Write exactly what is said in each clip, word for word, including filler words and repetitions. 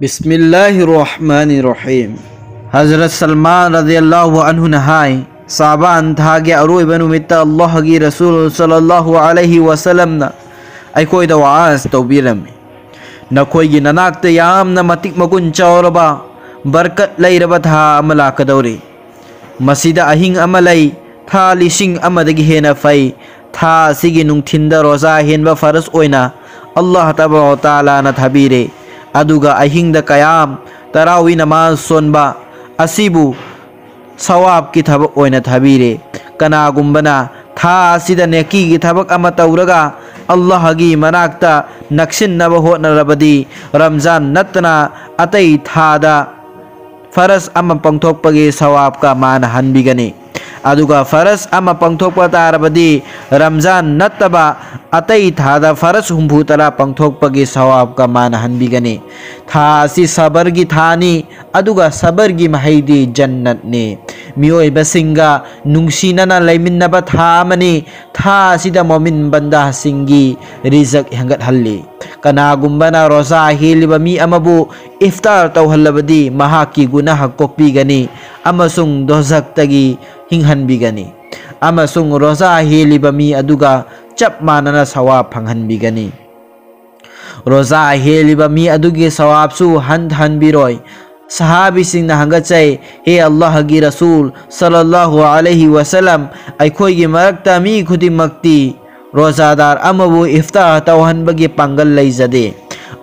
ꯕꯤꯁꯃꯤꯜꯂꯥꯍꯤꯔ ꯔꯍꯃꯥꯅꯤꯔ ꯔꯍꯤꯝ꯫ ꯍꯖꯔꯠ ꯁꯜꯃꯥꯟ ꯔꯗꯤꯌꯜꯂꯥꯍꯨ ꯑꯟꯍꯨꯅ ꯍꯥꯏ, ꯁꯥꯕꯥꯟ ꯊꯥꯒꯤ ꯑꯔꯣꯏꯕ ꯅꯨꯃꯤꯠꯇ ꯑꯜꯂꯥꯍꯒꯤ ꯔꯁꯨꯜ ꯁꯜꯂꯜꯂꯥꯍꯨ ꯑꯂꯩꯍꯤ ꯋꯥꯁꯜꯂꯝꯅ ꯑꯩꯈꯣꯏꯗ ꯋꯥꯑꯁ ꯇꯧꯕꯤꯔꯝꯃꯤ, "ꯅꯈꯣꯏꯒꯤ ꯅꯅꯥꯛꯇ ꯌꯥꯝꯅ ꯃꯇꯤꯛ ꯃꯒꯨꯟ ꯆꯥꯎꯔꯕ, ꯕꯔꯀꯠ ꯂꯩꯔꯕ ꯊꯥ ꯑꯃ ꯂꯥꯛꯀꯗꯧꯔꯤ꯫ ꯃꯁꯤꯗ ꯑꯍꯤꯡ ꯑꯃ ꯂꯩ, ꯊꯥ ꯂꯤꯁꯤꯡ ꯑꯃꯗꯒꯤ ꯍꯦꯟꯅ ꯐꯩ꯫ ꯊꯥ ꯑꯁꯤꯒꯤ ꯅꯨꯡꯊꯤꯟꯗ ꯔꯣꯖꯥ ꯍꯦꯟꯕ ꯐꯔꯖ ꯑꯣꯏꯅ ꯑꯜꯂꯥꯍ ꯇꯕꯥꯔꯛ ꯋ ꯇꯥꯂꯥꯅ ꯊꯥꯕꯤꯔꯦ, ꯑꯗꯨꯒ ꯑꯍꯤꯡꯗ ꯀꯌꯥꯝ, ꯇꯔꯥꯋꯤ ꯅꯃꯥꯖ ꯁꯣꯟꯕ ꯑꯁꯤꯕꯨ ꯁꯋꯥꯕꯀꯤ ꯊꯕꯛ ꯑꯣꯏꯅ ꯊꯥꯕꯤꯔꯦ꯫ ꯀꯅꯥꯒꯨꯝꯕꯅ ꯊꯥ ꯑꯁꯤꯗ ꯅꯦꯀꯤꯒꯤ ꯊꯕꯛ ꯑꯃ ꯇꯧꯔꯒ ꯑꯜꯂꯥꯍꯒꯤ ꯃꯅꯥꯛꯇ ꯅꯛꯁꯤꯟꯅꯕ ꯍꯣꯠꯅꯔꯕꯗꯤ, ꯔꯝꯖꯥꯟ ꯅꯠꯇꯅ ꯑꯇꯩ ꯊꯥꯗ ꯐꯔꯖ ꯑꯃ ꯄꯥꯡꯊꯣꯛꯄꯒꯤ ꯁꯋꯥꯕꯀ ꯃꯥꯟꯅꯍꯟꯕꯤꯒꯅꯤ꯫ ꯑꯗꯨꯒ ꯐꯔꯖ ꯑꯃ ꯄꯥꯡꯊꯣꯛꯄ ꯇꯥꯔꯕꯗꯤ, ꯔꯝꯖꯥꯟ ꯅꯠꯇꯕ ꯑꯇꯩ ꯊꯥꯗ ꯐꯔꯖ ꯍꯨꯝꯐꯨ ꯇꯔꯥ ꯄꯥꯡꯊꯣꯛꯄꯒꯤ ꯁꯋꯥꯕꯀ ꯃꯥꯟꯅꯍꯟꯕꯤꯒꯅꯤ꯫ ꯊꯥ ꯑꯁꯤ ꯁꯕꯔꯒꯤ ꯊꯥꯅꯤ, ꯑꯗꯨꯒ ꯁꯕꯔꯒꯤ ꯃꯍꯩꯗꯤ ꯖꯟꯅꯠꯅꯤ꯫ ꯃꯤꯑꯣꯏꯕꯁꯤꯡꯒ ꯅꯨꯡꯁꯤꯅꯅ ꯂꯩꯃꯤꯟꯅꯕ ꯊꯥ ꯑꯃꯅꯤ꯫ ꯊꯥ ꯑꯁꯤꯗ ꯃꯣꯃꯤꯟ ꯕꯟꯗꯥꯁꯤꯡꯒꯤ ꯔꯤꯖꯛ ꯍꯦꯟꯒꯠꯍꯜꯂꯤ꯫ ꯀꯅꯥꯒꯨꯝꯕꯅ ꯔꯣꯖꯥ ꯍꯦꯜꯂꯤꯕ ꯃꯤ ꯑꯃꯕꯨ ꯏꯐꯇꯥꯔ ꯇꯧꯍꯜꯂꯕꯗꯤ, ꯃꯍꯥꯛꯀꯤ ꯒꯨꯅꯥꯍ ꯀꯣꯛꯄꯤꯒꯅꯤ ꯑꯃꯁꯨꯡ ꯗꯣꯖꯛꯇꯒꯤ ꯍꯤꯡꯍꯟꯕꯤꯒꯅꯤ, ꯑꯃꯁꯨꯡ ꯔꯣꯖꯥ ꯍꯦꯜꯂꯤꯕ ꯃꯤ ꯑꯗꯨꯒ ꯆꯞ ꯃꯥꯟꯅꯅ ꯁꯋꯥꯕ ꯐꯪꯍꯟꯕꯤꯒꯅꯤ꯫ ꯔꯣꯖꯥ ꯍꯦꯜꯂꯤꯕ ꯃꯤ ꯑꯗꯨꯒꯤ ꯁꯋꯥꯕꯁꯨ ꯍꯟꯊꯍꯟꯕꯤꯔꯣꯏ꯫" ꯁꯍꯥꯕꯤꯁꯤꯡꯅ ꯍꯪꯒꯠꯆꯩ, "ꯍꯦ ꯑꯜꯂꯥꯍꯒꯤ ꯔꯁꯨꯜ ꯁꯜꯂꯜꯂꯥꯍꯨ ꯑꯂꯩꯍꯤ ꯋꯥꯁꯜꯂꯝ, ꯑꯩꯈꯣꯏꯒꯤ ꯃꯔꯛꯇ ꯃꯤ ꯈꯨꯗꯤꯡꯃꯛꯇꯤ ꯔꯣꯖꯥꯗꯥꯔ ꯑꯃꯕꯨ ꯏꯐꯇꯥꯔ ꯇꯧꯍꯟꯕꯒꯤ ꯄꯥꯡꯒꯜ ꯂꯩꯖꯗꯦ꯫"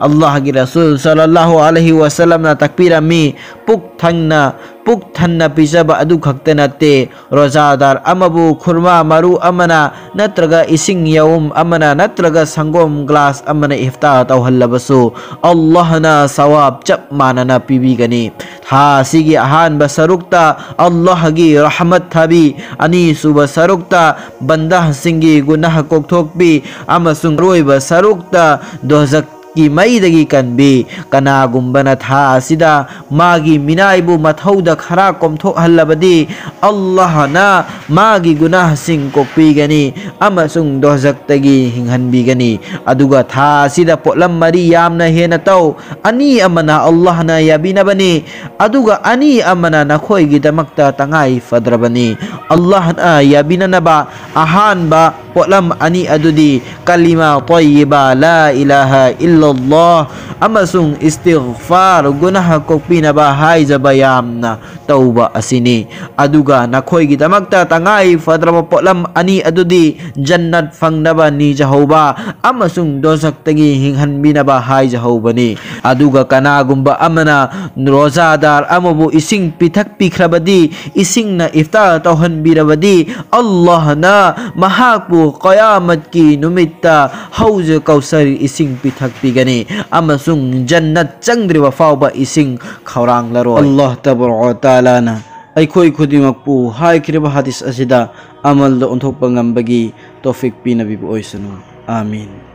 ꯑꯜꯂꯥꯍꯒꯤ ꯔꯁꯨꯜ ꯁꯜꯂꯜꯂꯥꯍꯨ ꯑꯂꯩꯍꯤ ꯋꯥꯁꯜꯂꯝꯅ ꯇꯥꯛꯄꯤꯔꯝꯃꯤ, ꯄꯨꯛ ꯊꯪꯅ, ꯄꯨꯛ ꯊꯟꯅ ꯄꯤꯖꯕ ꯑꯗꯨ ꯈꯛꯇ ꯅꯠꯇꯦ, ꯔꯣꯖꯥꯗꯥꯔ ꯑꯃꯕꯨ ꯈꯨꯔꯃꯥ ꯃꯔꯨ ꯑꯃꯅ ꯅꯠꯇ꯭ꯔꯒ ꯏꯁꯤꯡ ꯌꯥꯎꯝ ꯑꯃꯅ ꯅꯠꯇ꯭ꯔꯒ ꯁꯪꯒꯣꯝ ꯒ꯭ꯂꯥꯁ ꯑꯃꯅ ꯏꯐꯇꯥꯔ ꯇꯧꯍꯜꯂꯕꯁꯨ ꯑꯜꯂꯥꯍꯅ ꯁꯋꯥꯕ ꯆꯞ ꯃꯥꯟꯅꯅ ꯄꯤꯕꯤꯒꯅꯤ꯫ ꯊꯥ ꯑꯁꯤꯒꯤ ꯑꯍꯥꯟꯕ ꯁꯔꯨꯛꯇ ꯑꯜꯂꯥꯍꯒꯤ ꯔꯍꯃꯠ ꯊꯥꯕꯤ, ꯑꯅꯤꯁꯨꯕ ꯁꯔꯨꯛꯇ ꯕꯟꯗꯥꯁꯤꯡꯒꯤ ꯒꯨꯅꯥꯍ ꯀꯣꯛꯊꯣꯛꯄꯤ, ꯑꯃꯁꯨꯡ ꯑꯔꯣꯏꯕ ꯁꯔꯨꯛꯇ ꯗꯣꯖꯛ ꯀꯤ ꯃꯩꯗꯒꯤ ꯀꯟꯕꯤ꯫ ꯀꯅꯥꯒꯨꯝꯕꯅ ꯊꯥ ꯑꯁꯤꯗ ꯃꯥꯒꯤ ꯃꯤꯅꯥꯏꯕꯨ ꯃꯊꯧꯗ ꯈꯔ ꯀꯣꯝꯊꯣꯛꯍꯜꯂꯕꯗꯤ, ꯑꯜꯂꯥꯍꯅ ꯃꯥꯒꯤ ꯒꯨꯅꯥꯍꯁꯤꯡ ꯀꯣꯛꯄꯤꯒꯅꯤ ꯑꯃꯁꯨꯡ ꯗꯣꯖꯛꯇꯒꯤ ꯍꯤꯡꯍꯟꯕꯤꯒꯅꯤ꯫ ꯑꯗꯨꯒ ꯊꯥ ꯑꯁꯤꯗ ꯄꯣꯠꯂꯝ ꯃꯔꯤ ꯌꯥꯝꯅ ꯍꯦꯟꯅ ꯇꯧ꯫ ꯑꯅꯤ ꯑꯃꯅ ꯑꯜꯂꯥꯍꯅ ꯌꯥꯕꯤꯅꯕꯅꯤ, ꯑꯗꯨꯒ ꯑꯅꯤ ꯑꯃꯅ ꯅꯈꯣꯏꯒꯤꯗꯃꯛꯇ ꯇꯉꯥꯏ ꯐꯗ꯭ꯔꯕꯅꯤ꯫ ꯑꯜꯂꯥꯍꯅ ꯌꯥꯕꯤꯅꯅꯕ ꯑꯍꯥꯟꯕ ꯄꯣꯠꯂꯝ ꯑꯅꯤ ꯑꯗꯨꯗꯤ ꯀꯂꯤꯃꯥ ꯇꯣꯏꯌꯤꯕꯥ ꯂꯥ ꯏꯂꯥꯍ ꯏꯜꯂꯜꯂꯥꯍ ꯑꯃꯁꯨꯡ ꯏꯁꯇꯤꯒꯐꯥꯔ, ꯒꯨꯅꯥꯍ ꯀꯣꯛꯄꯤꯅꯕ ꯍꯥꯏꯖꯕ ꯌꯥꯝꯅ ꯇꯧꯕ ꯑꯁꯤꯅꯤ꯫ ꯑꯗꯨꯒ ꯅꯈꯣꯏꯒꯤꯗꯃꯛꯇ ꯇꯉꯥꯏ ꯐꯗ꯭ꯔꯕ ꯄꯣꯠꯂꯝ ꯑꯅꯤ ꯑꯗꯨꯗꯤ ꯖꯟꯅꯠ ꯐꯪꯅꯕ ꯅꯤꯖꯍꯧꯕ ꯑꯃꯁꯨꯡ ꯗꯣꯖꯛꯇꯒꯤ ꯍꯤꯡꯍꯟꯕꯤꯅꯕ ꯍꯥꯏꯖꯍꯧꯕꯅꯤ꯫ ꯑꯗꯨꯒ ꯀꯅꯥꯒꯨꯝꯕ ꯑꯃꯅ ꯔꯣꯖꯥꯗꯥꯔ ꯑꯃꯕꯨ ꯏꯁꯤꯡ ꯄꯤꯊꯛꯄꯤꯈ꯭ꯔꯕꯗꯤ, ꯏꯁꯤꯡꯅ ꯏꯐꯇꯥꯔ ꯇꯧꯍꯟꯕꯤꯔꯕꯗꯤ, ꯑꯜꯂꯥꯍꯅ ꯃꯍꯥꯛꯄꯨ ꯀꯌꯥꯃꯠꯀꯤ ꯅꯨꯃꯤꯠꯇ ꯍꯧꯖ ꯀꯧꯁꯔ ꯏꯁꯤꯡ ꯄꯤꯊꯛꯄꯤꯒꯅꯤ ꯑꯃꯁꯨꯡ ꯖꯟꯅꯠ ꯆꯪꯗ꯭ꯔꯤꯕ ꯐꯥꯎꯕ ꯏꯁꯤꯡ ꯈꯧꯔꯥꯡꯂꯔꯣꯏ꯫ ꯑꯜꯂꯥꯍ ꯇꯕꯥꯔꯛ ꯋ ꯇꯥꯂꯥꯅ ꯑꯩꯈꯣꯏ ꯈꯨꯗꯤꯡꯃꯛꯄꯨ ꯍꯥꯏꯈ꯭ꯔꯤꯕ ꯍꯗꯤꯁ ꯑꯁꯤꯗ ꯑꯃꯜꯗ ꯑꯣꯟꯊꯣꯛꯄ ꯉꯝꯕꯒꯤ ꯇꯧꯐꯤꯛ ꯄꯤꯅꯕꯤꯕ ꯑꯣꯏꯁꯅꯨ꯫ ꯑꯥꯃꯤꯟ꯫